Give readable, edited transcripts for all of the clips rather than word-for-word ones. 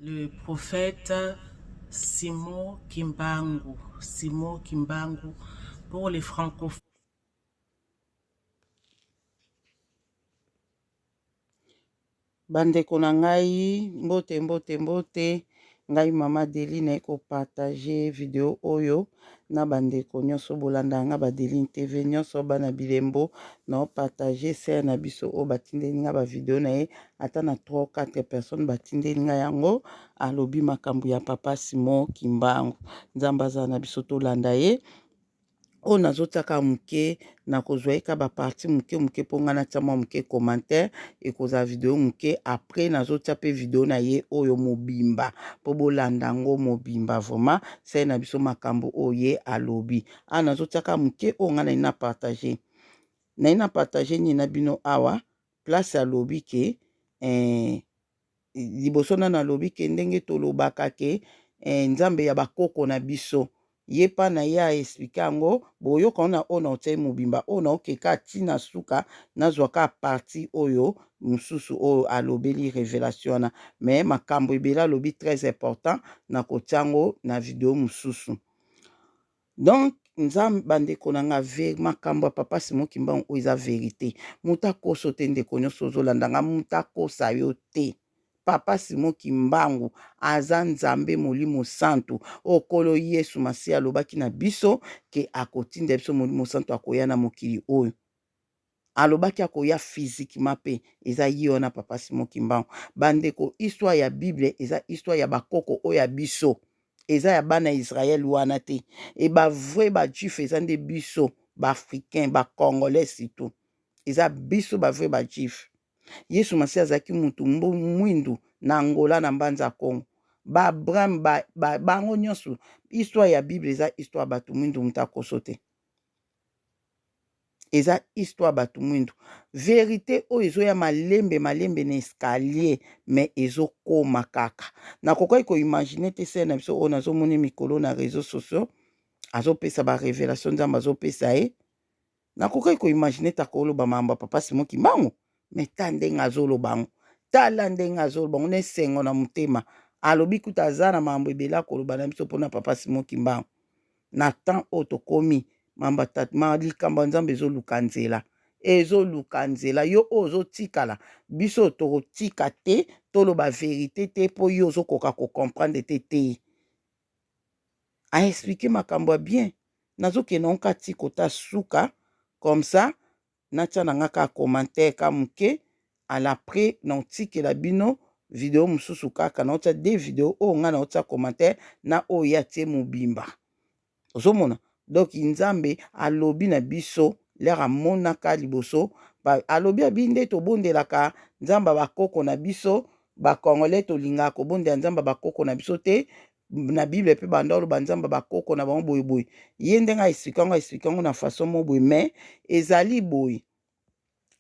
Le prophète Simon Kimbangu, Simon Kimbangu pour les francophones. Bandeko na ngai mbote mbote mbote ngai mama Deli naye ko partage video oyo na bandeko nyonso bolanda nga ba Deline TV nyonso bana bilembo na partage sœur na biso oyo batindeli nga ba video na ye ata na 3 ou 4 personnes batindeli nga yango alobi makambo ya papa Simon Kimbangu nzambe azala na biso tolanda ye oyo nazotia kaka moke nakozwa ye kaka baparti moke moke mpo ngai natia mwa moke commentaire ekozala video moke après nazotia mpe video na ye oyo mobimba mpo bolanda yango mobimba vraiment sali na biso makambo oyo ye alobi awa nazotia kaka moke oyo ngai nayi na partage nayi na partage nini na bino awa place alobi ke eh, liboso nanu alobi ke ndenge tolobaka ke eh, nzambe ya bakoko na biso ye pa na ye aexplike yango boyoka ngo na oyo na otiai mobimba oyo na okeka ti na suka nazwa ka parti oyo mosusu oyo alobeli revelation wana me makambo ebele alobi très important na kotia yango na video mosusu Donc nzambe bandeko na nga makambo ya papa Simon Kimbangu oyo eza verite moto akoso te ndeko nyonso ozolanda nga moto akosa yo te papa Simon Kimbangu aza nzambe molimo santu oyo nkolo Yesu Masiya alobaki na biso ke akotinda biso molimo santu akoya na mokili oyo alobaki akoya physiquement pe eza ye wana papa Simon Kimbangu bandeko histoire ya bible eza histoire ya bakoko oyo ya biso eza ya bana Israël wana te e ba vrai ba juif eza nde biso ba africain ba congolais surtout eza biso ba vrai ba juif Yesu Masiya azalaki mutu mwindu na Angola na Mbanza Kongo ba Abraham ba, ba, bango nyonso histoire ya bible eza histoire ya bato mwindu moto akoso te eza histoire bato mwindu verite oyo ezoya malembe malembe na escalier mais ezokoma kaka nakokaki koimagine te sere na biso oyo nazomoni mikolo na réseau sociaux azopesa barevelation nzambe azopesa ye nakokaki koimagine te akoloba makambo ya papa Simon Kimbangu me ta ndenge azoloba yango tala ndenge azoloba yango na esengo na motema alobi kuta aza na makambo ebele akoloba na biso mpona papa Simon Kimbangu na temps oyo tokomi mamba ma likambo ya nzambe ezoluka nzela ezoluka nzela yo oyo ozotikala biso tokotika te toloba verite te mpo yo ozokoka kocomprendre te te aexplike makambo ya bien nazokende ngo kati kota suka comme ça natia na nga kaka commentaire ka moke à l'après naotikela bino video mosusu kaka naotia de video oyo ngai naotia commentaire na oyo ye atie mobimba ozomona donc nzambe alobi na biso lere amonaka liboso alobi abi nde tobondelaka nzambe ya bakoko na biso bakongole tolingaka kobondela nzambe ya bakoko na biso te na bible mpe banda oloba nzambe bakoko na bango boye boye ye ndenge aexplike yango aexplike yango na façon moko boye mais ezali boye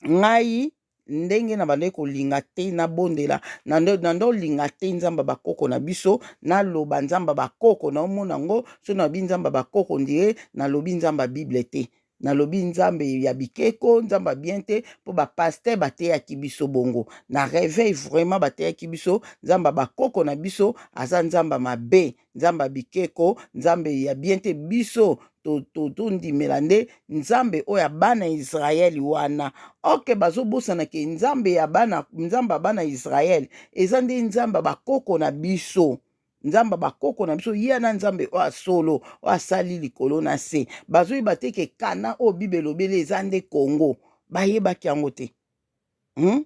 ngai ndenge na bandaki kolinga te nabondela na nde olinga te nzambe bakoko na biso naloba nzambe bakoko naomona yango so nalobi nzambe bakoko ndire nalobi nzambe ya bible te nalobi nzambe ya bikeko nzambe ya bien te mpo bapaster bateyaki biso bongo na reveil vraiment bateyaki biso nzambe ya bakoko na biso aza nzambe ya mabe nzambe ya bikeko nzambe ya bien te biso tondimela to, to nde nzambe oyo ya bana israele wana oke bazobosana ke nzambe ya bana nzambe ya bana israele eza nde nzambe ya bakoko na biso nzambe bakoko na biso ye na nzambe oyo asolo oyo asali likolo na se bazoyeba te ke kana oyo bible elobeli eza nde congo bayebaki yango te hmm?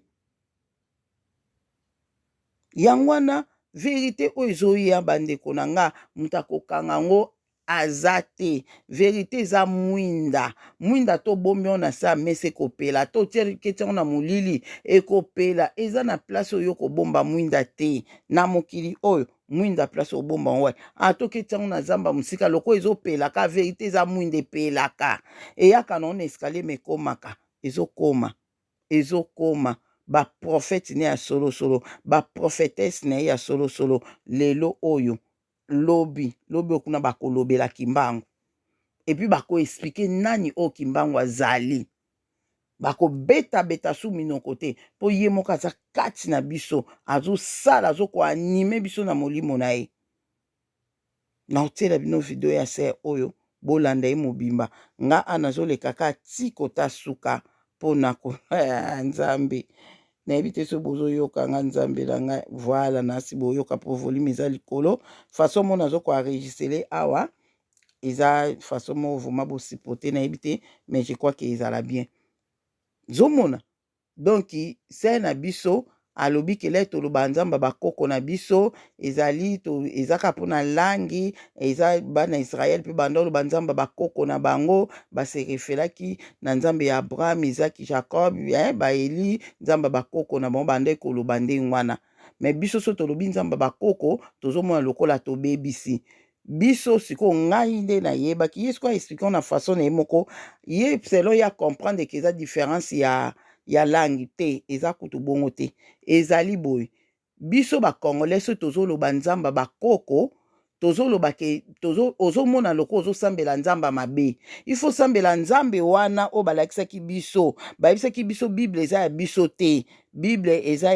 yango wana verite oyo ezoya bandeko na nga moto akokanga yango aza te verite eza mwinda mwinda to bombi yango na se ya mesa ekopela to otieketi yango na molili ekopela eza na place oyo kobomba mwinda te na mokili oyo mwinda place obomba yango wapi ata oketi yango na zamba mosika lokola ezopelaka verite eza mwinda epelaka eyaka nango na escalier ma ekomaka ezokoma ezokoma baprofete ne ya solosolo baprofetese na ye ya solosolo lelo oyo lobi lobi oyo kuna bakolobela kimbangu epuis bakoexplike nani oyo kimbangu azali. Bakobetabeta su minoko te, mpo ye moko aza kati na biso, azosala, azokoanime biso na molimo na ye. Naotiela bino video ya ser oyo, bolanda ye mobimba. Nga a nazoleka ka ti kota suka mpo na ko Nzambe nayebi te soki bozoyoka nga. Nzambe na ngai, voilà, nasi boyoka mpo volume eza likolo. Façon mo nazokoenregistre awa eza façon moko vraiment bosupporte, nayebi te, mais je crois que ezala bien. Zomona donc ser na biso alobi kele toloba Nzambe bakoko na biso ezali to, eza kaka mpona langi. Eza bana Israele mpe banda oloba Nzambe bakoko na bango, base refelaki na Nzambe ya Abraham, Isaki, Jacob, baeli Nzambe bakoko na bango, banda koloba ndenge wana. Mais biso so tolobi Nzambe bakoko, tozomona lokola tobebisi biso. Sikoyo ngai nde nayebaki ye sikoyo aexplique na façon na ye moko, ye selon ye acomprendre ke eza différence ya langue te. Eza kutu bongo te, ezali boye: biso bacongolais, soki tozoloba Nzambe bakoko, tozoloba ke ozomona loko ozosambela Nzambe mabe. Il faut sambela Nzambe wana oyo balakisaki biso, bayebisaki biso. Bible eza ya biso te, Bible eza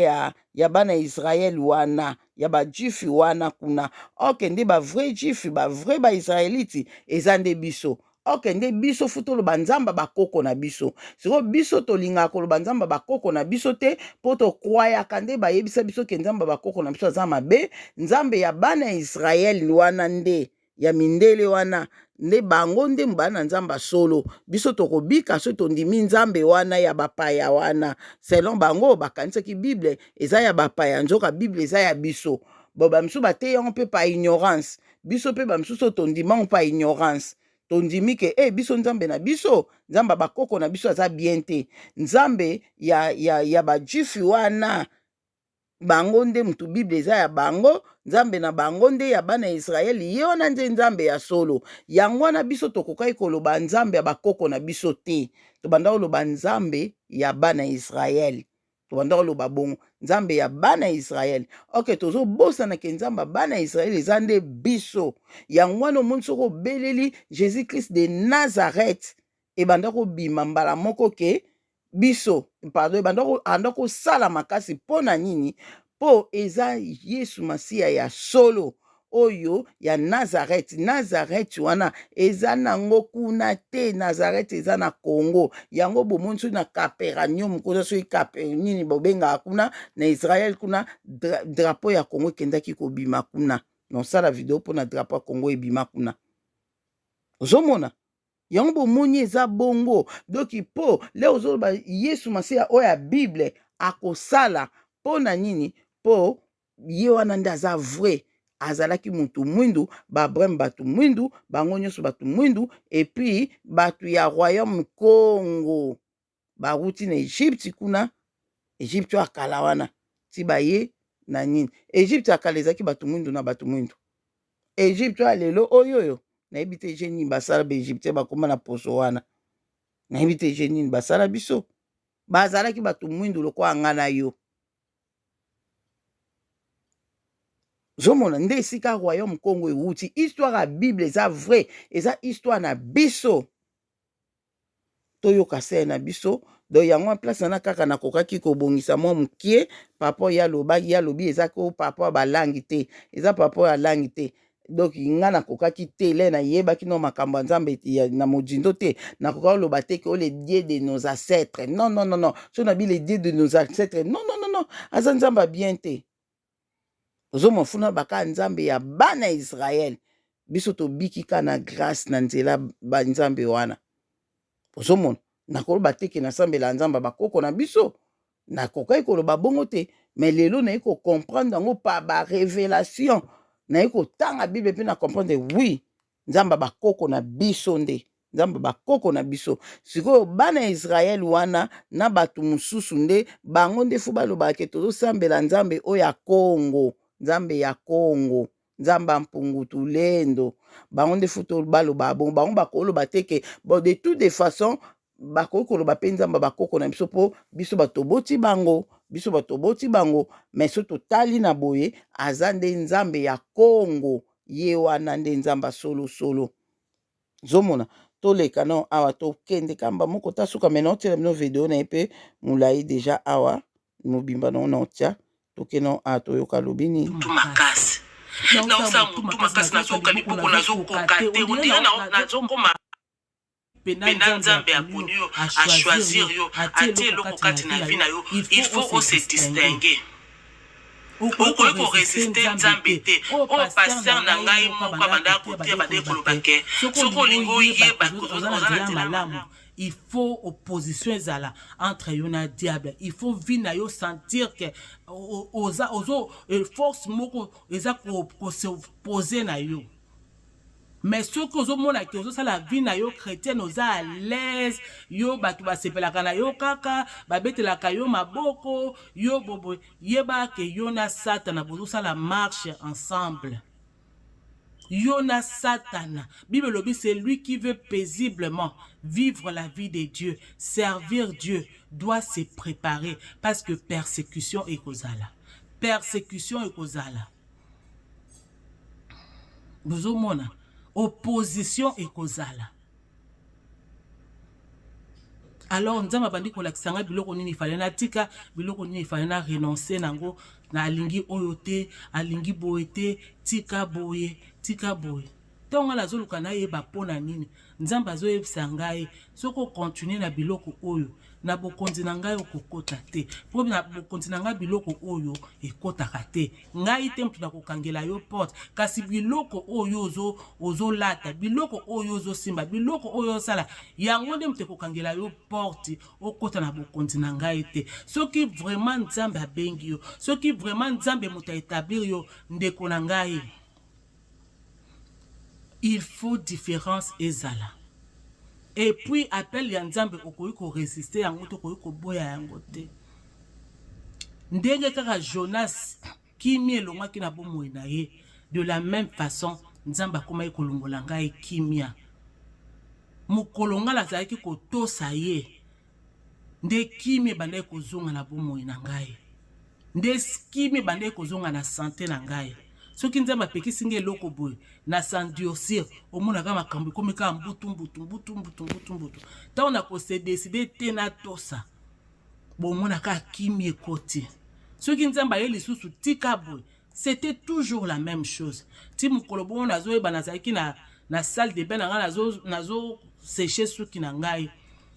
ya bana Israele wana, ya bajuif wana kuna. Ok, nde bavrai juif, bavrai baisraélite eza nde biso. Ok, nde biso fu toloba Nzambe bakoko na biso. Sikoyo biso tolingaka koloba Nzambe bakoko na biso te, mpo tokwayaka nde bayebisa biso ke Nzambe bakoko na biso aza mabe. Nzambe ya bana ya Israele wana nde ya mindele wana, nde bango nde bana Nzambe solo. Biso tokobika soki tondimi Nzambe wana ya bapaya wana. Selon bango, bakanisaki Bible eza ya bapaya, nzoka Bible eza ya biso. Bo bamisusu bateyi yango mpe par ignorance. Biso mpe bamisusu tondima yango par ignorance. Tondimi ke biso Nzambe na biso, Nzambe ya bakoko na biso aza bien te. Nzambe ya bajuif wana, bango nde mutu Bible eza ya bango. Nzambe na bango nde ya bana ya Israele, ye wana nde Nzambe ya solo. Yango wana biso tokokaki koloba Nzambe ya bakoko na biso te, tobanda koloba Nzambe ya bana ya Israele. Tobanda koloba bongo, Nzambe ya bana ya Israele. Ok, tozobosana ke Nzambe ya bana ya Israele eza nde biso. Yango wana omoni, soki obeleli Jésus Christ de Nazareth, ebanda kobima mbala moko ke biso, pardon, ebanda anda kosala makasi. Mpo na nini? Mpo eza Yesu Masiya ya solo oyo ya Nazareth. Nazareth wana eza nango kuna te, Nazareth eza na Congo. Yango bomoni soki na Capernaum kuna, soki Kape nini bobengaka kuna na Israel kuna, drapeau ya Congo ekendaki kobima kuna. Nosala video mpona drapeau ya Congo ebima kuna. Ozomona yango, bomoni eza bongo. Donc mpo le ozoloba Yesu Masiya oyo ya Bible akosala, mpo na nini? Mpo ye wana nde aza vrai. Azalaki mutu mwindu, baabraham bato mwindu, bango nyonso bato mwindu. Et puis bato ya royaume Congo baruti na Egypte kuna, Egypte oyo akala wana ti baye na nini. Egypte ya kala ezalaki bato mwindu na bato mwindu. Egypte oyo ya lelo oyo nayebi te je nini basala baegyptien bakóma na poso wana, nayebi te je nini basala biso. Bazalaki bato mwindu lokola nga na yo. Ozomona nde esika royaume Congo ewuti. Histoire ya Bible eza vrai, eza histoire na biso. Toyoka sere na biso. Donc yango place wana kaka nakokaki kobongisa mwa mokie par rapport ye alobaki. Ye alobi eza ko par rapport ya balangue te, eza par rapport ya langue te. Donc nga nakokaki te, le nayebaki no makambo ya Nzambe na modindo te, nakoka koloba te ke o le Dieu de nos ancêtres. Non, non, non, non. So nabi le Dieu de nos ancêtres, non, non, non, non, aza Nzambe ya bien te. Ozomona funa baka Nzambe ya bana ya Israele. Biso tobiki ka na grâce na nzela banzambe wana. Ozomona, nakoloba te ke nasambela Nzambe ya bakoko na biso, nakokaki koloba bongo te. Mais lelo naye kocomprendre yango par barévélation, naye kotanga Bible mpe na comprendre, oui, Nzambe ya bakoko na biso nde Nzambe bakoko na biso. Sikoyo bana ya Israele wana na bato mosusu nde bango nde fu balobaka ke tozosambela Nzambe oyo ya Kongo, Nzambe ya Kongo, Nzambe ya mpungutu lendo. Bango nde fu baloba bongo. Bango bakoloba te ke bon, de toute de façon bakoki koloba mpe Nzambe bakoko na biso, mpo biso bato toboti bango, biso bato toboti bango. Mais so totali na boye, aza nde Nzambe ya Kongo, ye wana nde Nzambe ya solosolo. Ozomona, Toleka nao awa, tokende kamba moko ta suka me naotiela bino video na ye mpe molai deja awa mobimba nao naotia. Tokende nao awa, toyoka alobi nini. Makasi naosala motu makasi, nazoyoka liboko, nazokoka te, on dirait nazokoma pena. Nzambe aponi yo, achoisir yo, atie eloko kati na vie na yo. Il faut ose distinguer, okoki korésister Nzambe te. Oyo pasteur na ngai moko abandaka kotia, bandeki koloba ke soki olingi oyeba oza na nzela malamu, il faut opposition ezala entre yo na diable. Il faut vie na yo sentir ke oza ozo force moko eza kos'opposer na yo. Mais soki ozomona ke ozosala vie na yo chrétienne, oza à l'aise, yo bato basepelaka na yo, kaka babetelaka yo maboko, yo boboye, yeba ke yo na Satana bozosala marche ensemble, yo na Satana. Bible elobi: c'est lui qui veut paisiblement vivre la vie de Dieu, servir Dieu, doit se préparer, parce que persécution ekozala, persécution ekozala. Bozomona, opposition ekozala. Alors Nzambe abandi kolakisa ngai biloko nini efale natika, biloko nini efale na renonce nango. Na alingi oyo te, alingi boye te, tika boye, tika boye. Ntango ngai nazoluka nayeba mpo na nini Nzambe azoyebisa ngai: soki ocontinuer na biloko oyo, na bokonzi na ngai okokota te, mpo na bokonzi na ngai biloko oyo ekotaka te. Ngai te moto nakokangela yo porte, kasi biloko oyo ozolata, biloko oyo ozosimba, biloko oyo osala, yango nde moto ekokangela yo porte okota na bokonzi na ngai te. Soki vraiment Nzambe abengi yo, soki vraiment Nzambe moto aétablir yo, ndeko na ngai, il faut différence ezala. Et puis appel ya Nzambe, okoki korésister yango te, okoki koboya yango te. Ndenge kaka Jonas kimia elongwaki na bomoi na ye, de la même façon Nzambe akomaki kolongola ngai kimia. Mokolo ngai nazalaki kotosa ye, nde kimia ebandaki kozonga na bomoi na ngai, nde kimia ebandaki kozonga na santé na ngai. Soki Nzambe apekisi ngai eloko boye, na s'endurcir, omonaka makambo ekomi kaka mbutu mbutu, mbutu mbutu, mbutu mbutu. Ntango nakose décider te natosa, bomona kaka kimia ekoti. Soki Nzambe aye lisusu, tika boye, c'était toujours la même chose. Ti mokolo bongo nazoyeba, nazalaki na salle de bain na ngai, nazo sécher suki na ngai,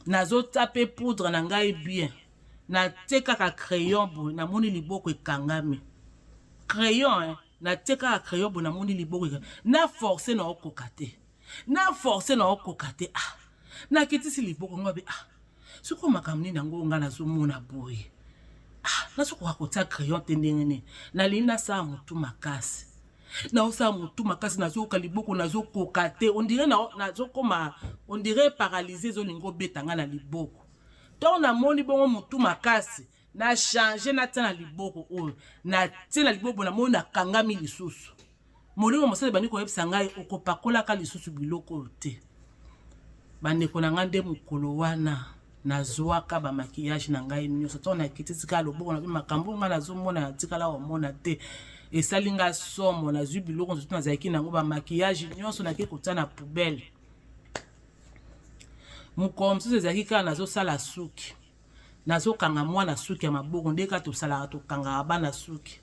nazotia mpe poudre na ngai bien, natie kaka crayon boye, namoni liboko ekangami crayon, hein. Natie kaka crayon boye, namoni liboko na force na okoka te, na force na okoka te. Ah, nakitisi liboko ngo, abe: ah, sikoyo makambo nini yango ngai nazomona boye? Ah, nazokoka kotia crayon te, ndenge nini? Nalingi nasala motu makasi, naosala motu makasi, nazoyoka liboko nazokoka te, on dirait nazokoma, on dirait paralysie ezolinga obeta ngai na liboko. Ntango namoni bongo, motu makasi, na changer, natia na liboko oyo, natie na liboko, namoni nakangami lisusu. Molimo mosala ebandi koyebisa ngai: okopakolaka lisusu biloko oyo te. Bandeko na ngai, nde mokolo wana nazwaka bamaquillage na ngai nyonso. Ntango nakiti tika loboko na makambo ngai nazomona, natikala komona te, esali ngai somo. Nazwi biloko nyonso nazalaki nango, bamaquillage nyonso, nake kotia na poubelle. Mokolo mosusu ezalaki kaka nazosala suki, nazokanga mwana suki ya maboko, nde kaka tosalaka, tokangaka bana suki.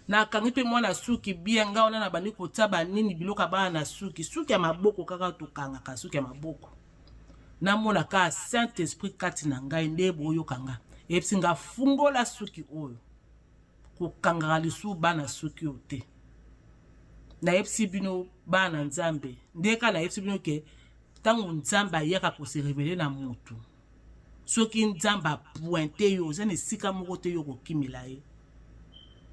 Nakangi mpe mwana suki bien, ngai wana nabandi kotia banini, biloko ya bana na suki, suki ya maboko, kaka tokangaka suki ya maboko. Namona kaka Saint Esprit kati na ngai, nde boyoka nga, eyebisi nga: fungola suki oyo, kokangaka lisusu bana suki oyo te. Nayebisi bino, bana Nzambe, nde kaka nayebisi bino ke ntango Nzambe ayaka kose révéler na motu, soki Nzambe apointer yo, oza na esika moko te yo kokimela ye,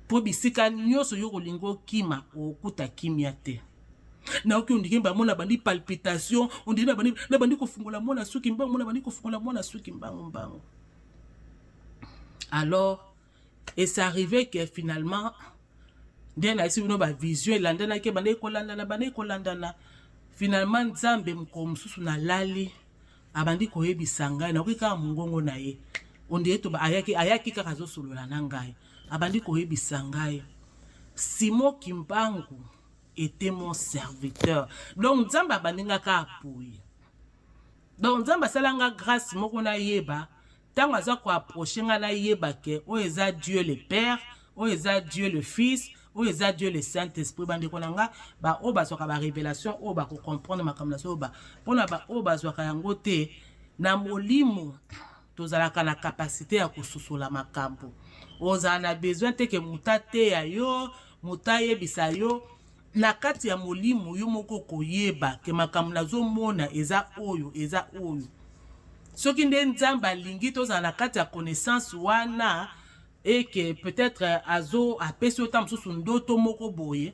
mpo bisika nyonso yo kolingi okima, okokuta kimia te. Nayoki on dirait bamona bandi palpitation, on dirait nabandi kofungola mwana suki mbangu, nabandi kofungola mwana suki mbangu mbangu. Alors, et c'est arrivé que finalement, nde nayesi bino, bavision elandanaki, ebandaki kolandana, bandaki kolandana. Finalement Nzambe, mokolo mosusu nalali, abandi koyebisa ngai, nakoki kaka mongongo na ye, on dirait to ayaki, ayaki kaka azosolola na ngai, abandi koyebisa ngai: Simon Kimbangu était mon serviteur. Donc Nzambe abandi nga kaka boye. Donc Nzambe asala nga grâce moko nayeba ntango aza koapproche nga, nayeba ke oyo eza Dieu le Père, oyo eza Dieu le Fils, oyo eza Dieu le Saint Esprit. Bandeko na nga baoyo bazwaka barévélation oyo bakocomprendre makambo na so ba mpona baoyo bazwaka yango te na molimo, tozalaka na capacité ya kosusola makambo. Ozala na besoin te ke moto ateya yo, moto ayebisa yo. Na kati ya molimo, yo moko koyeba ke makambo nazomona eza oyo, eza oyo. Soki nde Nzambe alingi tozala na kati ya connaissance wana, eke peut-être azo apesi yo ta mosusu ndoto moko boye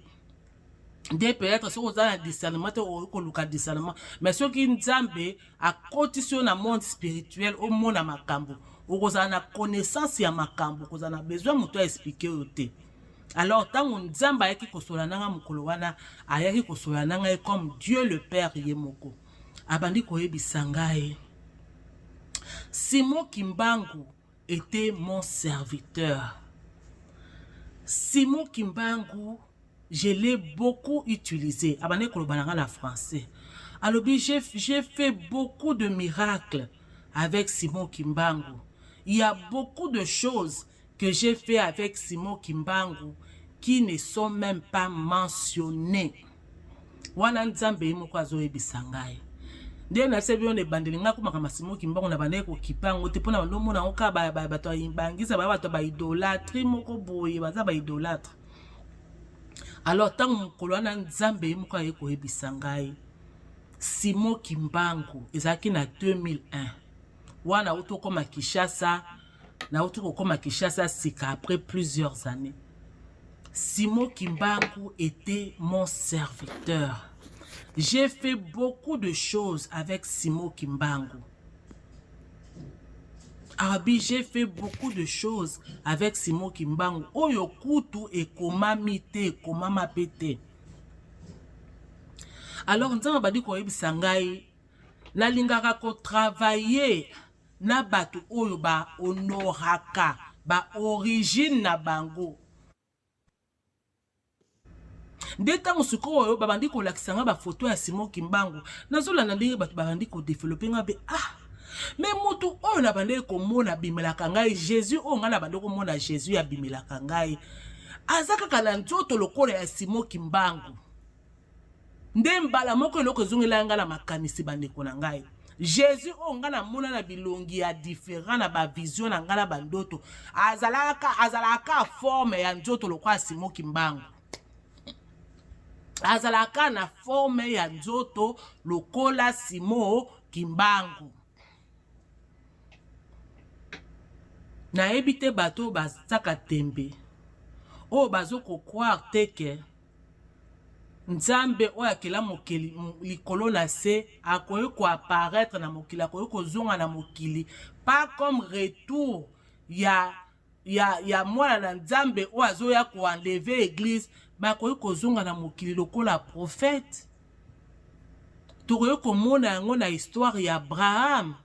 nde peut-être soki oza na discernement te, okoki koluka discernement. Mais soki Nzambe akotisi yo na monde spirituel, omona makambo, okozala na connaissance ya makambo, okozala na besoin moto aexpliquer oyo te. Alors ntango Nzambe ayaki kosola na nga mokolo wana, ayaki kosola na ngai comme Dieu le Père ye moko. Abandi koyebisa ngai: Simon Kimbangu était mon serviteur. Simon Kimbangu, je l'ai beaucoup utilisé. Abandi koloba na nga na français, alobi: J'ai fait beaucoup de miracles avec Simon Kimbangu. Il y a beaucoup de choses que j'ai fait avec Simon Kimbangu qui ne sont même pas mentionnées. Wana Nzambe ye moko azoyebisa ngai. Nde nayebisa bino na ebandeli, ngai komaka Simon Kimbangu na bandaki kokipa yango te, mpona bando omona yango kaka bato bangisa baya bato baidolâtrie moko boye, baza baidolâtre. Alors ntango mokolo wana Nzambe ye moko aye koyebisa ngai Simon Kimbangu, ezalaki na 2001 wana, auti okóma Kinshasa, nauti kokóma Kinshasa sika après plusieurs années. Simon Kimbangu était mon serviteur. J'ai fait beaucoup de choses avec Simon Kimbangu. Abi, j'ai fait beaucoup de choses avec Simon Kimbangu oyo kutu ekomami te, ekomama mpe te. Alors Nzambe abandi koyebisa ngai: nalingaka kotravailler na bato oyo bahonoraka baorigine na bango. Nde ntango sikoyo babandi kolakisa nga bafoto ya Simon Kimbangu, nazolanda ndenge bato babandi kodévelopper nga mpe: ah, mais motu oyo na bandeki komona abimelaka ngai, Jésus oyo ngai na bandi komona, Jésus abimelaka ngai, aza kaka na nzoto lokola ya Simon Kimbangu. Nde mbala moko eloko ezongela ngai na makanisi, bandeko na ngai: Jésus oyo ngai namona na bilongi ya différent, na bavision na ngai, na bandoto, azalaka forme ya nzoto lokola Simon Kimbangu, azalaka na forme ya nzoto lokola Simon Kimbangu. Nayebi te bato oyo bazaka tembe, oyo bazokocroire te ke Nzambe oyo akela mokili likolo na se akoki koapparaître na mokili, akoki kozonga na mokili, pas comme retour ya mwana na Nzambe oyo azoya koenlever église, bakoki kozonga na mokili lokola prophète. Tokoki komona yango na histoire ya Abraham,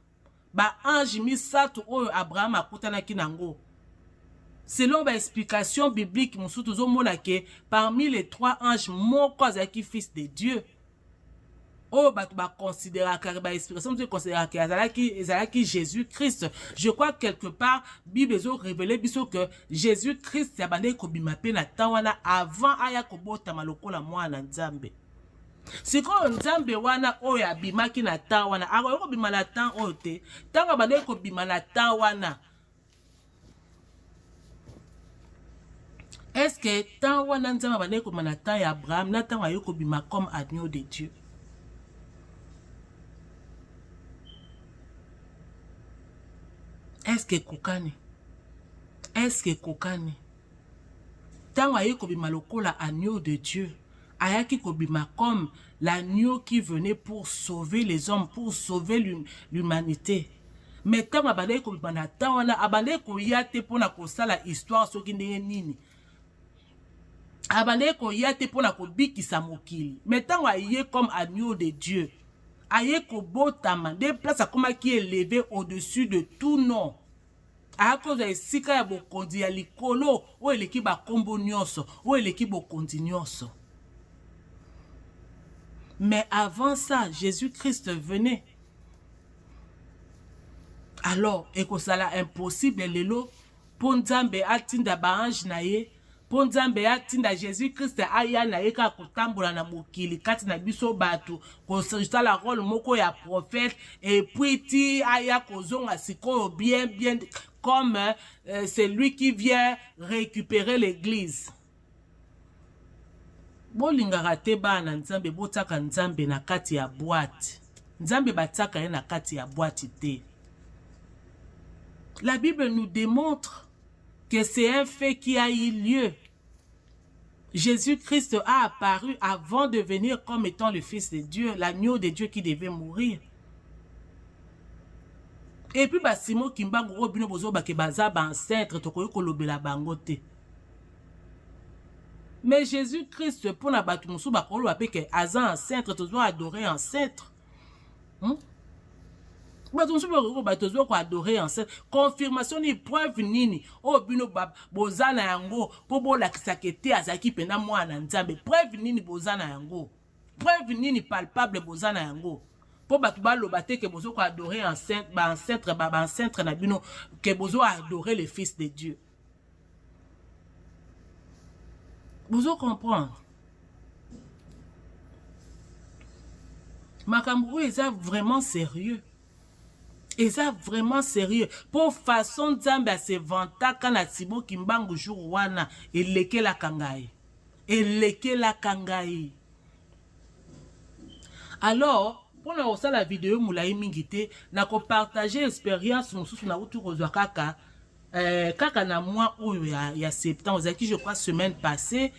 baange misato oyo Abraham akutanaki nango. Selon baexplication biblique mosusu, tozomona ke parmi les trois anges, moko azalaki fils de Dieu, oyo bato baconsidéraka, baexplication mosusu econsidéraka ezalaki Jésus Christ. Je crois quelque part Bible ezorévéler biso que Jésus Christ abandaki kobima mpe na temps wana avant aya kobotama lokola mwana Nzambe. Sikoyo Nzambe wana oyo abimaki na temps wana akoki kobima na temps oyo te? Ntango abandaki kobima na temps wana, est ce que temps wana Nzambe abandaki kobima na temps ya Abraham na ntango aye kobima comme agneau de Dieu, est ce que ekokani? Est ce que ekokani? Ntango aye kobima lokola agneau de Dieu, ayaki kobima comme l'agneau qui venait pour sauver les hommes, pour sauver l'humanité. Mais ntango abandaki kobima na temps wana, abandaki koya te mpona kosala histoire soki ndenge nini, abandaki koya te mpona kobikisa mokili. Mais ntango aye comme agneau de Dieu, aye kobotama, nde place akomaki élevé au-dessus de tout nom, akozwa esika ya bokonzi ya likolo oyo eleki bakombo nyonso, oyo eleki bokonzi nyonso. Mais avant ça, Jésus-Christ venait. Alors ekozala impossible lelo mpo Nzambe atinda ba ange na ye, mpo Nzambe atinda Jesus Christ aya na ye kaka kotambola na mokili kati na biso bato, kosala role moko ya prophète, et puis ti aya kozonga sikoyo bien bien comme c'est lui qui vient récupérer l'église. Bolingaka te bana na Nzambe, botiaka Nzambe na kati ya boîte. Nzambe batiaka ye na kati ya boîte te. La Bible nous démontre que c'est un fait qui a eu lieu. Jésus-Christ a apparu avant de venir comme étant le Fils de Dieu, l'agneau de Dieu qui devait mourir. Et puis ba Simon Kimbangu oyo bino bozoba ke baza ba ancêtre, tokoki kolobela bango te. Mais Jésus-Christ mpona bato mosusu bakoloba mpe ke aza ancêtre, tozo adorer ancêtre. Bato mosusu bakoki tozo koadorer ancêtre. Confirmation nini, preuve nini oyo bino boza na yango mpo bolakisaka te azalaki mpenza mwana na Nzambe? Preuve nini boza na yango? Preuve nini palpable boza na yango mpo bato baloba te ke bozo koadorer baancêtre, baancêtre na bino, ke bozo adorer le Fils de Dieu? Bozo comprendre makambo oyo eza vraiment sérieux, eza vraiment sérieux, mpo façon Nzambe asevantaka na Simon Kimbangu jour wana elekelaka ngai, elekelaka ngai. Alors mpona kosala video molai mingi te, nakopartager expérience mosusu nauti kozwa kaka na mois oyo ya septembre. Ezalaki, je crois, semaine passée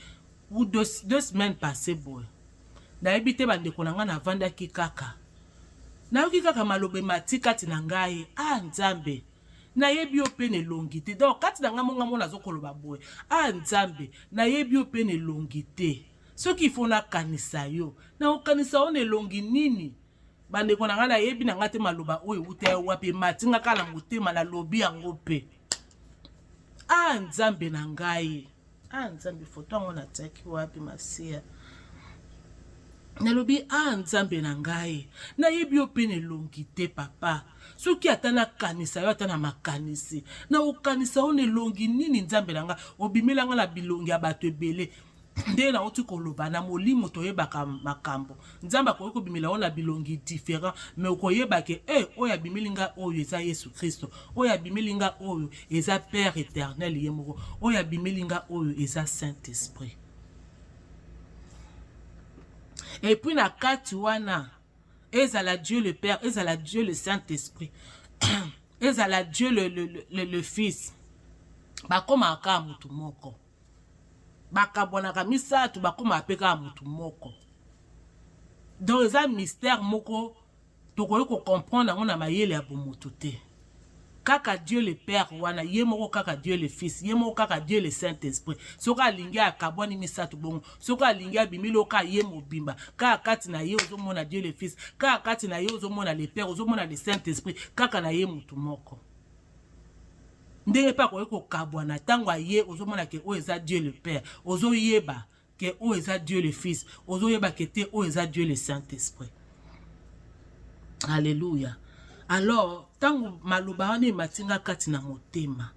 ou 2 semaines passées boye, nayebi te. Bandeko na ngai, navandaki kaka, nayoki kaka maloba emati kati na ngai: "Ah Nzambe, nayebi yo mpe na elongi te." Donc kati na ngai monga mo nazokoloba boye: "Ah Nzambe, nayebi yo mpe na elongi te. Soki ifo nakanisa yo, nakokanisa yo na elongi nini?" Bandeko na ngai, nayebi na ngai te maloba oyo euta ya wapi, emati nga kaka na motema, nalobi yango mpe: "Ah Nzambe na ngai, ah Nzambe." Foto yango natiaki wapi? Masiya. Nalobi: "Ah Nzambe na ngai, nayebi yo mpe na elongi te. Papa, soki ata nakanisa yo, ata na makanisi, nakokanisa yo na elongi nini? Nzambe na ngai, obimela nga na bilongi ya bato ebele." Nde nauti koloba, na molimo toyebaka makambo. Nzambe akoki kobimela yo na bilongi différent, mais okoyeba ke e oyo abimeli nga oyo eza Yesu Kristo, oyo abimeli nga oyo eza Père éternel ye moko, oyo abimeli nga oyo eza Saint Esprit. Et puis na kati wana, ezala Dieu le Père, ezala Dieu le Saint Esprit, ezala Dieu le Fils, bakomaka kaka motu moko. Bakabwanaka misato, bakomaka mpe kaka motu moko. Donc eza mystère moko tokoki kocomprendre yango na mayele ya bomoto te. Kaka Dieu le Père wana ye moko, kaka Dieu le Fils ye moko, kaka Dieu le Saint Esprit, soki alingi akabwani misato bongo, soki alingi abimili oka ye mobimba. Kaka kati na ye ozomona Dieu le Fils, kaka kati na ye ozomona le Père, ozomona le Saint Esprit, kaka na ye motu moko. Ndenge mpe akoki kokabwana, ntango aye ozomona ke oyo eza Dieu le Père, ozoyeba ke oyo eza Dieu le Fils, ozoyeba ke te oyo eza Dieu le Saint Esprit. Alleluya. Alors ntango maloba wana ematinga kati na motema,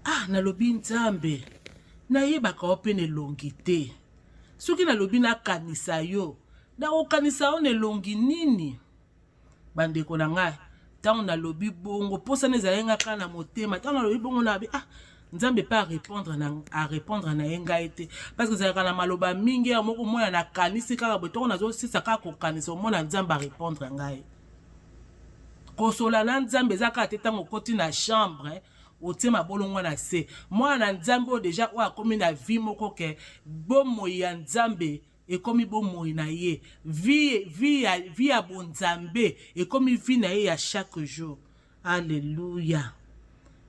ah, nalobi: "Nzambe, nayebaka yo mpe na elongi te. Soki nalobi nakanisa yo, nakokanisa yo na elongi nini?" Bandeko na ngai, ntango nalobi bongo, mposana ezalaki nga kaka na motema. Ntango nalobi bongo, nabi: "Ah Nzambe." Mpe arépondre na ye ngai te, parce que ezalaka na maloba mingi ya moko. Omona nakanisi kaka boye, ntongo nazosisa kaka kokanisa, omona Nzambe arépondre ngai. Kosola na Nzambe eza kaka te ntango okoti na chambre, otie mabolongo na se. Mwana na Nzambe oyo déjà oyo akomi na vie moko ke bomoi ya Nzambe ekomi bomoi na ye, vie ya bonzambe ekomi vie na ye ya chaque jour. Alleluya.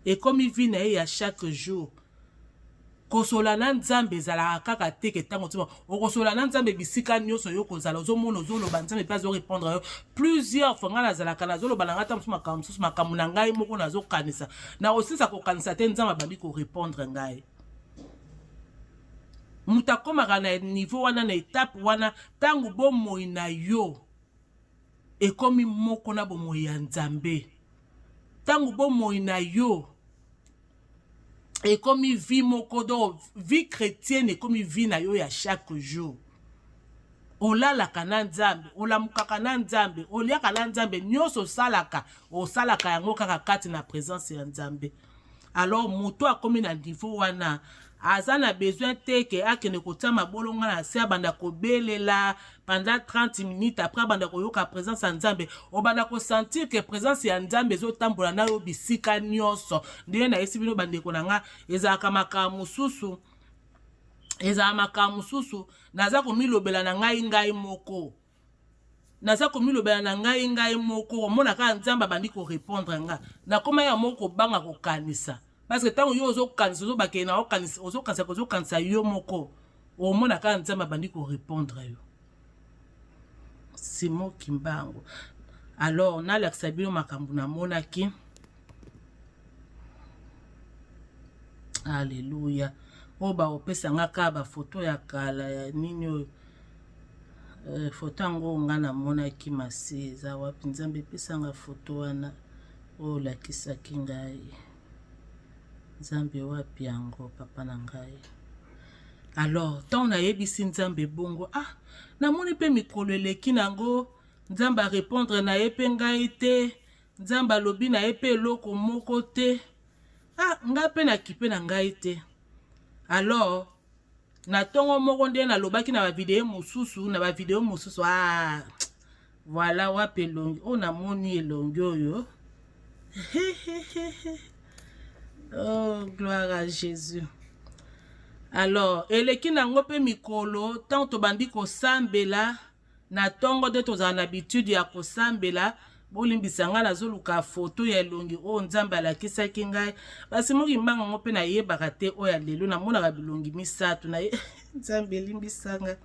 Ekomi vie na ye ya chaque jour. Kosola na Nzambe ezalaka kaka te ke ntango ntima okosola na Nzambe. Bisika nyonso yo kozala, ozomona, ozoloba, Nzambe mpe azorépondre yo. Plusieurs fois ngai nazalaka nazoloba na ngai, ta mosusu makambo mosusu, makambo na ngai moko nazokanisa, nakosilisa kokanisa te, Nzambe abandi korépondre ngai. Moto akomaka na niveau wana, na étape wana, ntango bomoi na yo ekomi moko na bomoi ya Nzambe. Ntango bomoi na yo ekomi vie moko, donc vie chrétienne ekomi vie na yo ya chaque jour, olalaka na Nzambe, olamukaka na Nzambe, oliaka na Nzambe, nyonso osalaka, osalaka yango kaka kati na présence ya Nzambe. Alors moto akomi na niveau wana aza na besoin te ke akende kotia mabolonga na se, abanda kobelela pendant 30 minutes, après abanda koyoka présence ya Nzambe. Obanda kosentir ke présence ya Nzambe ezotambola na yo bisika nyonso. Ndenge nayesi bino, bandeko na nga, ezalaka makambo mosusu, ezala makambo mosusu naza komilobela na ngai ngai moko, naza komilobela na ngai ngai moko. Omona kaka Nzambe abandi korépondre nga. Nakoma ya moko kobanga kokanisa, parce que ntango yo ozokanisa, ozobakee na ozokanisa, ozokanisa yo moko, omona kaka Nzambe abandi korépondre yo. Simon Kimbangu. Alors nalakisa bino makambo namonaki. Alleluya! Oyo bakopesa nga kaka bafoto ya kala ya nini oyo. Foto yango nga namonaki masi eza wapi? Nzambe, epesanga foto wana oyo olakisaki ngai. Nzambe, wapi yango, papa na ngai? Alors ntango nayebisi Nzambe bongo, ah, namoni mpe mikolo eleki nango, Nzambe arépondre na ye mpe ngai te, Nzambe alobi na ye mpe eloko moko te. Ah, ngai mpe nakipe na ngai te. Alors na ntongo moko, nde nalobaki na bavideo mosusu, na bavideo mosusu, ah, voilà, wapi elongi oyo namoni? Elongi oyo, oh, gloire à Jésus! Alors eleki nango mpe mikolo, ntango tobandi kosambela na ntongo, nde tozala na habitude ya kosambela. Bolimbisa ngai, nazoluka foto ya elongi oyo Nzambe alakisaki ngai. Basimo Kimbangu yango mpe nayebaka te. Oyo ya lelo namonaka bilongi misato na ye. Nzambe, elimbisa ngai.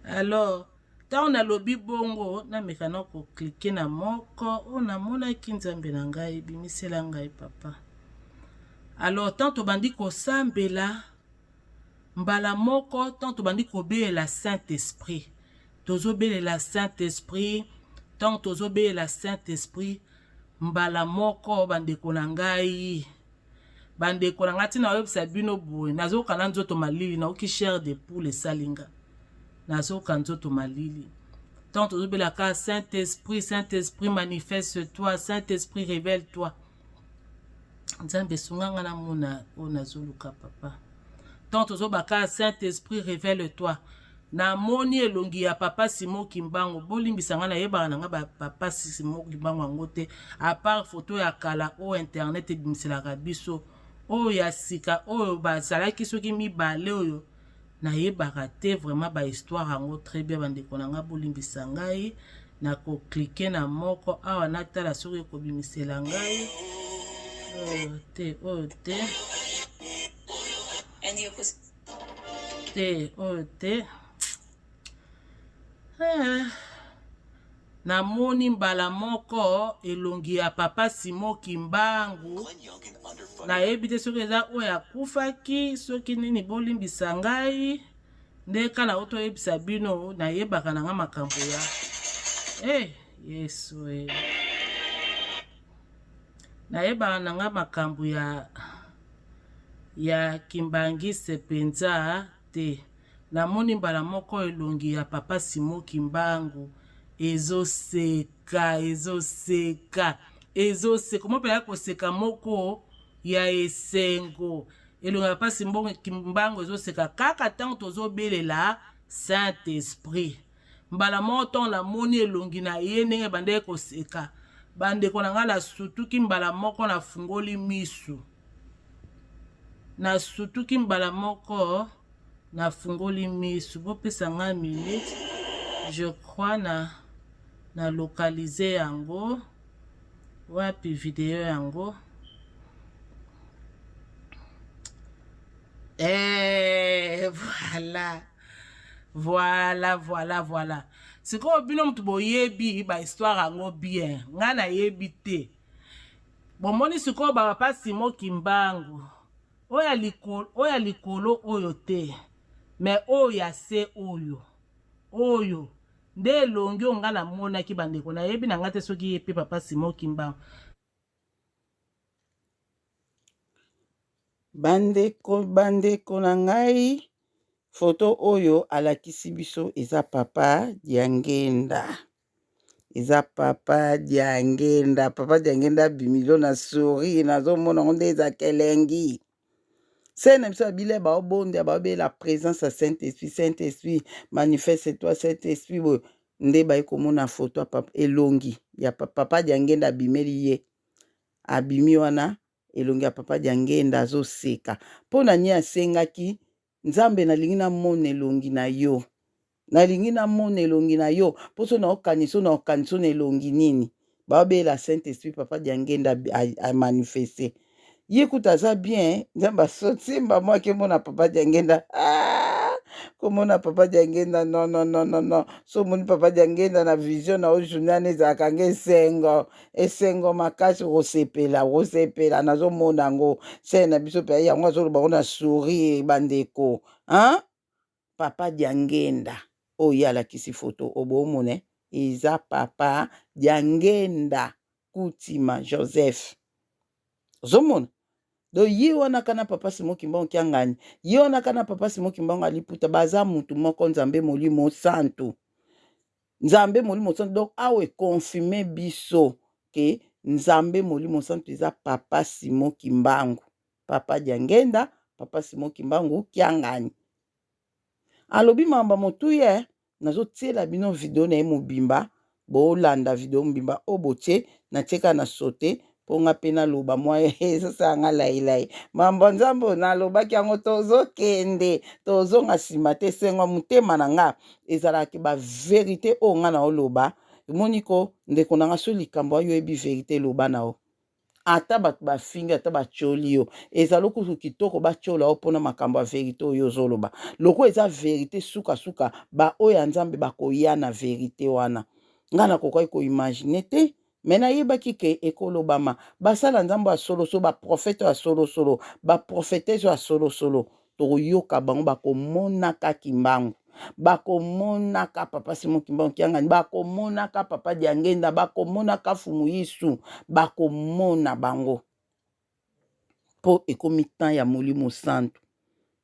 Alors ntango nalobi bongo, nameka na kocliquer na moko oyo namonaki. Nzambe na ngai, ebimisela ngai, papa. Alors ntango tobandi kosambela, mbala moko ntango tobandi kobelela Saint Esprit, tozobelela Saint Esprit, ntango tozobelela Saint Esprit, mbala moko, bandeko na ngai, bandeko na ngai, ntina oyebisa bino boye, nazoyoka na nzoto malili, nayoki chair de poule esali nga, nazoyoka nzoto malili. Ntango tozobelaka Saint Esprit, Saint Esprit, manifeste toi, Saint Esprit, révèle toi, Nzambe esunga nga namona oyo nazoluka, papa. Ntango tozobaka Saint Esprit, révèle toi, namoni elongi ya papa Simon Kimbangu. Bolimbisa ngai, nayebaka na ngai bapapa Simon Kimbangu yango te, à part photo ya kala oyo internet ebimiselaka biso. Oyo ya sika oyo bazalaki soki mibale, oyo nayebaka te vraiment bahistoire yango très bien. Bandeko na ngai, bolimbisa ngai, nakocliquer na moko awa, natala soki ekobimisela ngai. Oyo te, oyo te, te, oyo te. Eh. Namoni mbala moko elongi ya papa Simon Kimbangu. Nayebi te soki eza oyo akufaki, soki nini. Bolimbisa ngai, nde kala oyo toyebisa bino, nayebaka na nga makambo ya hey, Yesu e. Nayebaka na nga makambo ya kimbangiste mpenza te. Namoni mbala moko elongi ya papa Simon Kimbangu ezoseka, ezoseka, ezoseka mo mpenza, koseka moko ya esengo. Elongi ya papa Simon Kimbangu ezoseka kaka ntango tozobelela Saint Esprit. Mbala moko ntango namoni elongi na ye ndenge ebandaki koseka, bandeko na ngai, nasutuki mbala moko, nafungoli misu, nasutuki mbala moko, nafungoli misu. Bopesa ngai minute, je crois na localiser yango. Wapi video yango? Voilà, voilà, voilà, voilà. Sikoyo bino motu boyebi bahistoire yango bien, ngai nayebi te. Bomoni sikoyo bapapa Simon Kimbangu, oyo ya likolo oyo te, mais oyo ya se, oyo nde elongi oyo ngai namonaki. Bandeko, nayebi na ngai te soki ye mpe papa Simon Kimbangu. Bandeko bandeko na ngai foto oyo alakisi biso eza papa Diangenda eza papa Diangenda papa Diangenda abimilo na sourire nazomona yango nde eza kelengi se na biso abile baobonda baobela présence ya saint esprit saint esprit manifeste toi saint esprit boye nde baye komona foto ya papa elongi ya papa Diangenda abimeli ye abimi wana elongi ya papa Diangenda azoseka mpo na nini asengaki Nzambe nalingi namona elongi na yo nalingi namona elongi na yo mpo so naokanisa o naokanisa na elongi nini baobela saint esprit papa Diangenda amanifeste ye kutu aza bien nzambe asotimba mwa akemona papa Diangenda ah! komona papa Diangenda non non non non non so omoni papa Diangenda na vision na yo journée wana ezalaka nga esengo Esengo makasi okosepela okosepela nazomona yango sere na biso mpe yango azoloba ngo na sourire bandeko hein? Papa Diangenda oyo ye alakisi foto obomona eza papa Diangenda Kutima Joseph ozomona donc ye wana kana papa Simon Kimbangu Kiangani ye wana kana papa Simon Kimbangu Aliputa baza mutu moko Nzambe Molimo Santu Nzambe Molimo Santu donc awa econfirme biso ke Nzambe Molimo Santu eza papa Simon Kimbangu papa Diangenda papa Simon Kimbangu Kiangani alobi mamba motuya eh. Nazotiela bino video na ye mobimba bolanda video mobimba oyo botie natie kaka na saute mpo nga mpe naloba mwa ezosala nga lailai mambo ya nzambe oyo nalobaki yango tozokende tozonga nsima te esengo ya motema na nga ezalaka baverite oyo nga naoloba emoni ko ndeko na nga so likambo ayo oyebi verite eloba na yo ata bato bafingi ata batioli yo ezali kutu kitoko batiola yo mpona makambo ya verite oyo ozoloba lokola eza verite sukasuka baoyo ya nzambe bakoya na verite wana ngai nakokaki koimagine te me nayebaki ke ekolobama basala nzambe ya solosolo baprofete ya solosolo baprofetese ya solosolo tokoyoka bango bakomonaka kimbangu bakomonaka papa Simon Kimbangu Kiangani bakomonaka papa Diangenda bakomonaka Fumu Yesu bakomona bango mpo ekomi temps ya Molimo Santu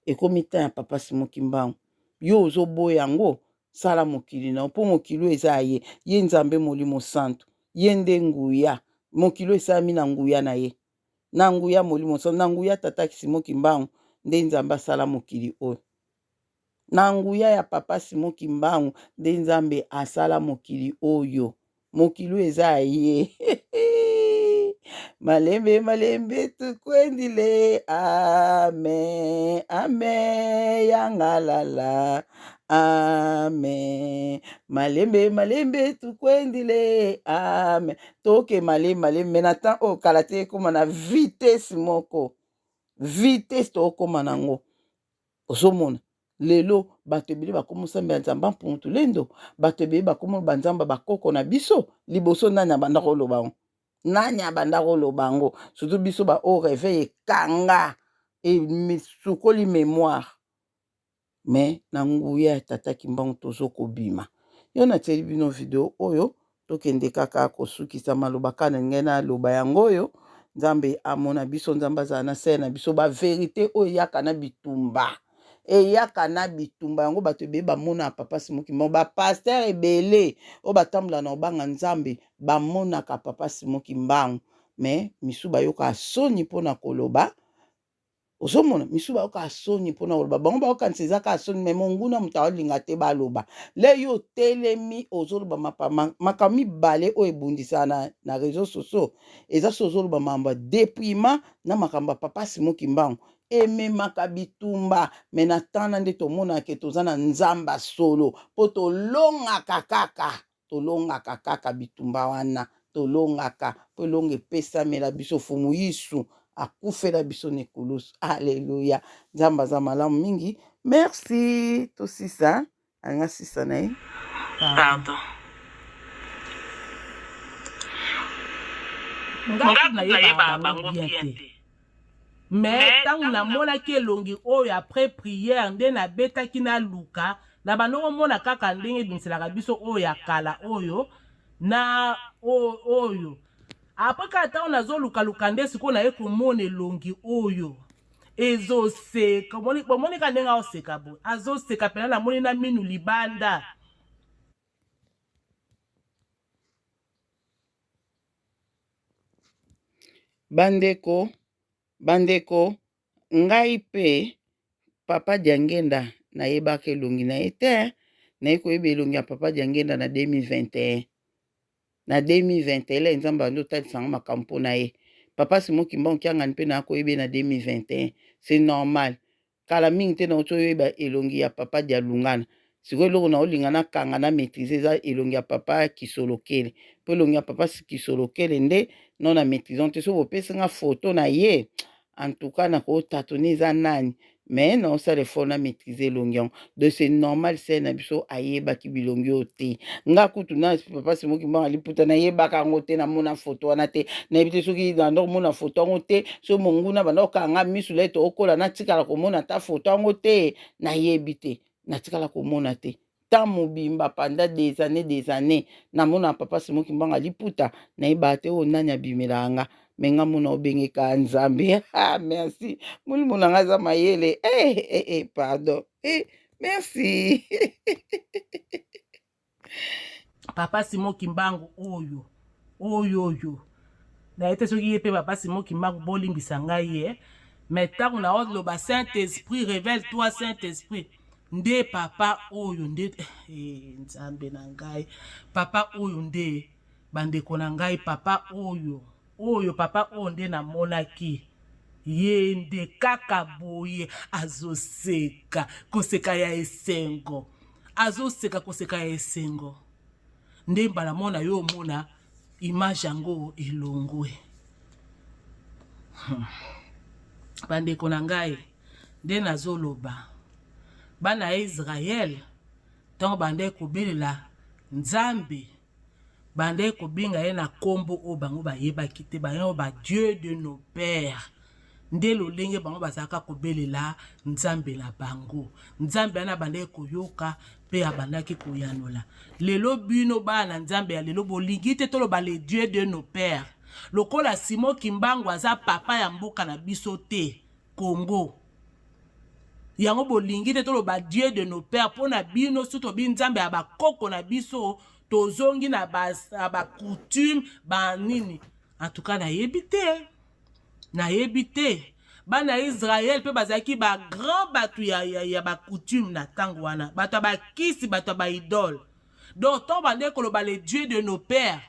ekomi temps ya papa Simon Kimbangu yo ozoboya yango sala mokili na yo mpo mokili oyo eza ya ye ye Nzambe Molimo Santu ye nde nguya mokili oyo esalami na nguya na ye na nguya Molimo Santu na nguya tata Simon Kimbangu nde Nzambe asala mokili oyo na nguya ya papa Simon Kimbangu nde Nzambe asala mokili oyo mokili oyo eza ya ye malembe malembe tukwendile amen amen yangalala amen malembe malembe tukwendile amen toke malembe malembe me na temps oyo kala te ekóma na vitesse moko vitesse tokóma nango ozomona lelo bato ebele bakoma osambela nzambe mpungu tulendo bato ebele bakoma banzambe bakoko na biso liboso nani abanda koloba yango nani abanda koloba yango surtout biso baoyo réveil ekanga esukoli mémoire me na nguya ya tata kimbangu tozo kobima yo natieli bino video oyo tokende kaka kosukisa maloba kaka na ngai naloba yango oyo nzambe amona biso nzambe azala na sere na biso baverite oyo eyaka na bitumba eyaka na bitumba yango bato ebele bamonaka papa Simon Kimbangu bapaster ebele oyo batambola na kobanga nzambe bamonaka papa Simon Kimbangu me misu bayokaka soni mpona koloba ozomona misu bayokaka soni mpona koloba bango bayokanisa eza kaka soni me monguna moto aolinga te baloba le yo otelemi ozoloba makambo mibale oyo ebundisaka na, na réseau sociaux eza so ozoloba makambo ya deprima na makambo ya papa Simon Kimbangu ememaka bitumba me na tana nde tomonaka ke toza na nzambe solo mpo tolongaka kaka tolongaka kaka bitumba wana tolongaka mpo elonga epesamela biso fumu Yesu akufela biso na ekulusu aleluya nzambe aza malamu mingi merci tosisa alinga sisa na ye pardon nga nayebaka bango bien te mais ntango namonaki elongi oyo après prière nde nabetaki naluka na bando komona kaka ndenge ebimiselaka biso oyo ya kala oyo na oyo après kaka ntango nazolukaluka nde sikoyo naye komona elongi oyo. Ezoseka, bomoni ka ndenge aoseka boye, azoseka mpena, namoni na minu libanda. Bandeko, bandeko, ngai pe papa Diangenda nayebaka elongi na ye te, naye koyeba elongi ya papa Diangenda na 2021. Na 2021 Nzambe abandi otalisa nga makambo mpo na ye. Papa Simon Kimbangu Kiangani mpe naya koyeba ye na 2021. C'est normal. Kala mingi te nauti oyeba elongi ya papa Dialungana. Sikoyo eloko naolinga nakanga na maîtriser eza elongi ya papa Kisolokele. Mpo elongi ya papa Kisolokele nde no na maîtrise te. Soki bopesi nga photo na ye, en tout cas nako tâtonner eza nani. Mais naosala effort na maîtriser elongi yango. Donc c'est normal sœur na biso ayebaki bilongi oyo te. Nga kutu na papa Simon Kimbangu liputa nayebaka yango te, namona photo wana te. Nayebi te soki nanda komona photo yango te, soki monguna banda kokanga misu lete okola natikala komona ata photo yango te, nayebi te, natikala komona te. Temps mobimba pendant des années des années namona papa Simon Kimbangu liputa, nayebaka te oyo nani abimelaka nga. Me nga mona obengeka Nzambe. Ah, merci. Molimo na nga aza mayele. Eh, eh, eh, pardon. Eh, merci. Papa Simon Kimbangu oyo oyo oyo naye te soki ye mpe papa Simon Kimbangu, bolimbisa ngai ye, mais ntango naoloba Saint Esprit, révèle toi Saint Esprit, nde papa oyo nde eh, Nzambe na ngai, papa oyo nde bandeko na ngai, papa oyo oyo, papa oyo nde namonaki ye nde kaka boye azoseka koseka ya esengo, azoseka koseka ya esengo nde mbala mona yo omona image yango elongwe. Bandeko na ngai, nde nazoloba bana ya Israele ntango bandaki kobelela Nzambe, bandaki kobenga ye na nkombo oyo bango bayebaki te, bango ba Dieu de nos pères. Nde lolenge bango bazalaka kobelela Nzambe na bango, Nzambe wana abandaki koyoka mpe abandaki koyanola. Lelo bino bana na Nzambe ya lelo bolingi te toloba le Dieu de nos pères, lokola Simon Kimbangu aza papa ya mboka na biso te, Congo. Yango bolingi te toloba Dieu de nos pères. Mpo na bino, soki tobi Nzambe ya bakoko na biso, tozongi na bacoutume banini. En tout cas nayebi te, nayebi te. Bana ya Israel mpe bazalaki bagrand bato ya bacoutume na ntango wana, bato ya bakisi, bato ya baidole. Donc ntango bandeki koloba le Dieu de nos pères,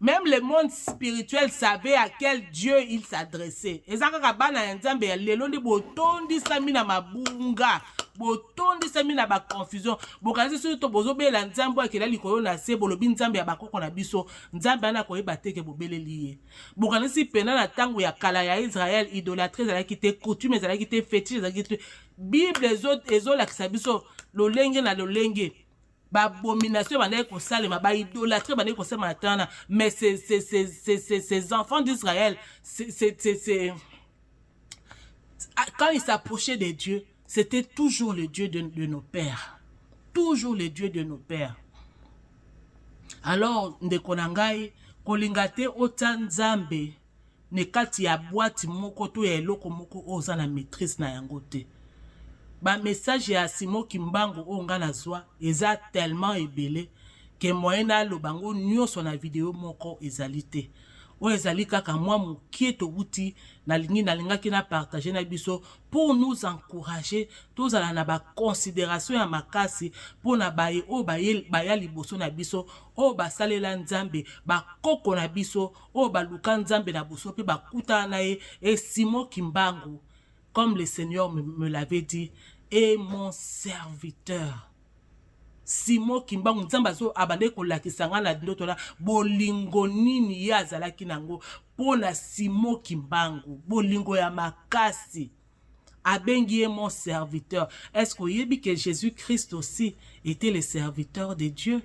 même le monde spirituel savait à quel Dieu il s'adressait. Eza kaka bana ya Nzambe ya lelo nde botondisami na mabunga, botondisami na baconfusion. Bokanisi soki to bozobela Nzambe oyo akela likolo na se, bolobi Nzambe ya bakoko na biso, Nzambe wana akoyeba te ke bobeleli ye. Bokanisi pena na ntango ya kala ya Israel idolâtrie ezalaki te, coutume ezalaki te, fétiche ezalaki te. Bible ezolakisa biso lolenge na lolenge baabomination bandaki kosalema, baidolâtrie bandaki kosalema na tana. Mais ces enfants d'Israël, quand ils s'approchaient de Dieu, c'était toujours le Dieu de nos pères, toujours le Dieu de nos pères. Alors ndeko na ngai, kolinga te otia Nzambe na kati ya boîte moko to ya eloko moko oyo oza na maîtrise na yango te. Bamessage ya Simon Kimbangu oyo ngai nazwa eza tellement ebele ke moyen naloba yango nyonso na video moko ezali te. Oyo ezali kaka mwa mokie towuti nalingi nalingaki na partage na biso pour nous encourager, tozala na baconsidération ya makasi mpona baye oyo baya liboso na biso, oyo basalela Nzambe, bakoko na biso oyo baluka Nzambe na boso mpe bakutana na ye. E Simon Kimbangu, comme le Seigneur me l'avait dit, est mon serviteur. Simon Kimbangu, Nzambe azo abandaki kolakisa ngai na ndoto na bolingo nini ye azalaki nango mpo na Simon Kimbangu, bolingo ya makasi. Abengi ye mon serviteur. Est-ce qu'oyebi que Jésus-Christ aussi était le serviteur de Dieu?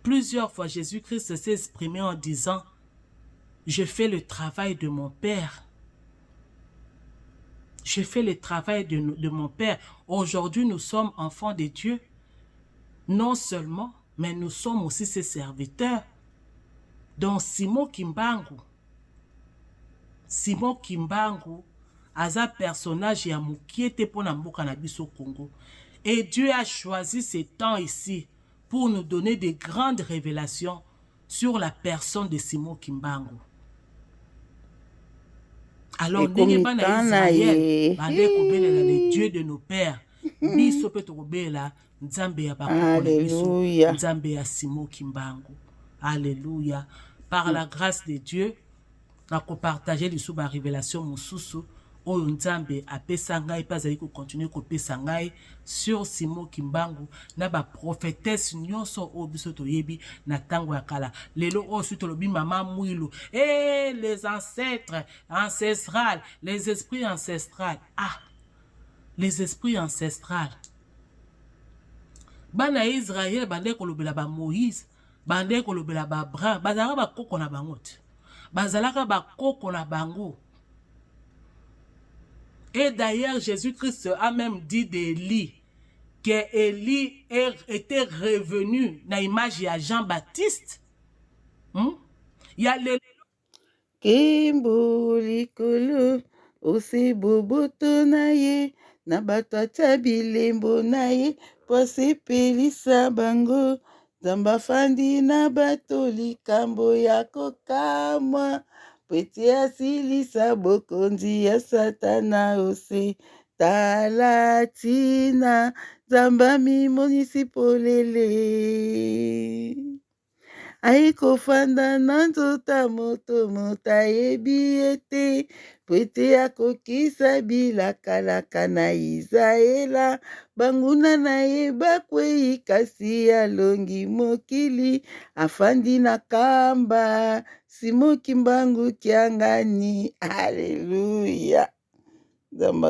Plusieurs fois Jésus-Christ s'est exprimé en disant: je fais le travail de mon Père. Je fais le travail de mon Père. Aujourd'hui, nous sommes enfants de Dieu. Non seulement, mais nous sommes aussi ses serviteurs. Donc, Simon Kimbangu, Simon Kimbangu, Aza personnage ya mokie te mpo na mboka na biso Congo. Et Dieu a choisi ce temps ici pour nous donner de grandes révélations sur la personne de Simon Kimbangu. Alors ndenge Ekomi bana temps na Israël ye. bande kobelela le Dieu de nos pères, biso mpe tokobelela Nzambe ya bakoko na biso, Alléluia. Nzambe ya Simon Kimbangu. Alléluia. Par la grâce de Dieu, nakopartage lisusu ba révélation mosusu oyo Nzambe apesa ngai mpe azali kocontinue kopesa ngai sur Simon Kimbangu na baprophétesse nyonso oyo biso toyebi na ntango ya kala. Lelo oyo soki tolobi mama Mwilu, e les ancêtres ancestrales, les esprits ancestrales, ah, les esprits ancestrales, bana ya Israele bandeki kolobela ba Moïse, bandeki kolobela ba Abraham, bazalaka bakoko na bango te, bazalaka bakoko na bango. Et d'ailleurs, Jésus-Christ a même dit d'Élie que Élie était revenu na image ya Jean-Baptiste. Ya lelo. Nkembo likolo ose boboto na ye na bato atya bilembo na ye mpo asepelisa bango. Nzambe afandi na bato likambo ya kokamwa po ete asilisa bokonzi ya Satana ose. Tala ntina Nzambe amimonisi polele. Aye kofanda na nzoto ya moto, moto ayebi ye te, po ete akokisa bilakalaka na Isalaela. Banguna na ye bakwei, kasi alongi mokili, afandi na kamba. Simon Kimbangu Kiangani, alleluya. Nzambe.